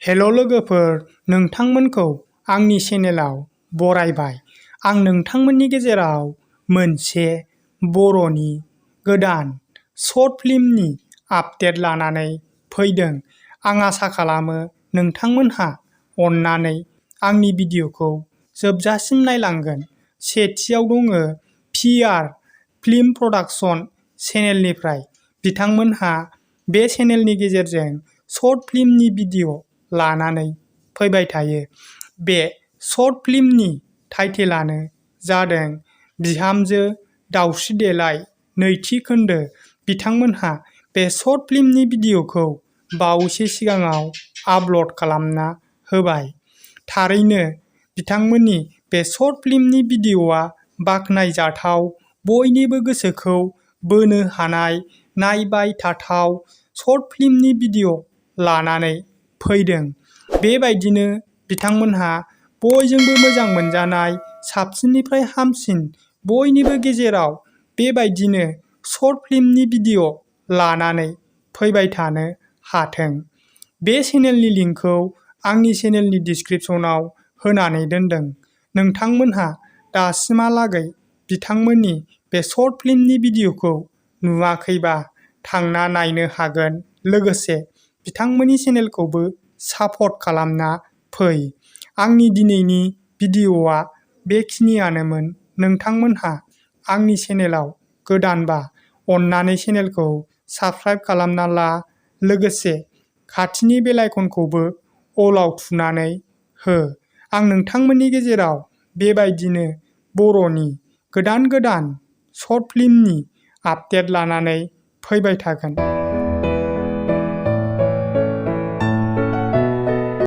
हेल' लोगोफोर, नोंथांमोनखौ आंनि चेनेलाव बरायबाय। आं नोंथांमोननि गेजेराव मोनसे बर'नि गोदान शर्ट फिल्मनि आपडेट लानानै फैदों। आं आसा खालामो नोंथांमोनहा अननानै आंनि भिडिअखौ जोबजासिम नायलांगोन। सेथियाव दङ PR फिल्म प्रडाक्शन चेनेलनिफ्राय। बिथांमोनहा बे चेनेलनि गेजेरजों शर्ट फिल्मनि भिडिअ लानानै फैबाय थायो। बे शर्ट फिल्मनि टाइटेलानो जादों बिहामजो दावस्रि देलाय नैथि खोन्दो। बिथांमोनहा बे शर्ट फिल्मनि भिडिअखौ बावैसो सिगाङाव आपल'ड खालामना होबाय। थारैनो बिथांमोननि बे शर्ट फिल्मनि भिडिअआ बाख्नायजाथाव, बयनिबो गोसोखौ बोनो हानाय, नायबाय थाथाव शर्ट फिल्मनि भिडिअ लानानै फैदों। बेबायदिनो बिथांमोनहा बयजोंबो मोजां मोनजानाय, साबसिननिफ्राय हामसिन बयनिबो गेजेराव बेबायदिनो शर्ट फिल्मनि भिडिअ लानानै फैबाय थानो हाथों। बे चेनेलनि लिंकखौ आंनि चेनेलनि डिस्क्रिप्शनाव होनानै दोनदों। नोंथांमोनहा दासिमहालागै बिथांमोननि बे शर्ट फिल्मनि भिडिअखौ नुवाखैबा थांना नायनो हागोन। लोगोसे बिथांमोननि चेनेलखौबो सापर्ट खालामना फै। आंनि दिनैनि भिडिअआ बेखिनियानोमोन। नोंथांमोनहा आंनि चेनेलाव गोदानबा अननानै चेनेलखौ साबस्क्राइब खालामना ला। लोगोसे खाथिनि बेल आइकनखौबो अलाव थुनानै हो। आं नोंथांमोननि गेजेराव बेबायदिनो बर'नि गोदान शर्ट फिल्मनि आपडेट लानानै फैबाय थागोन।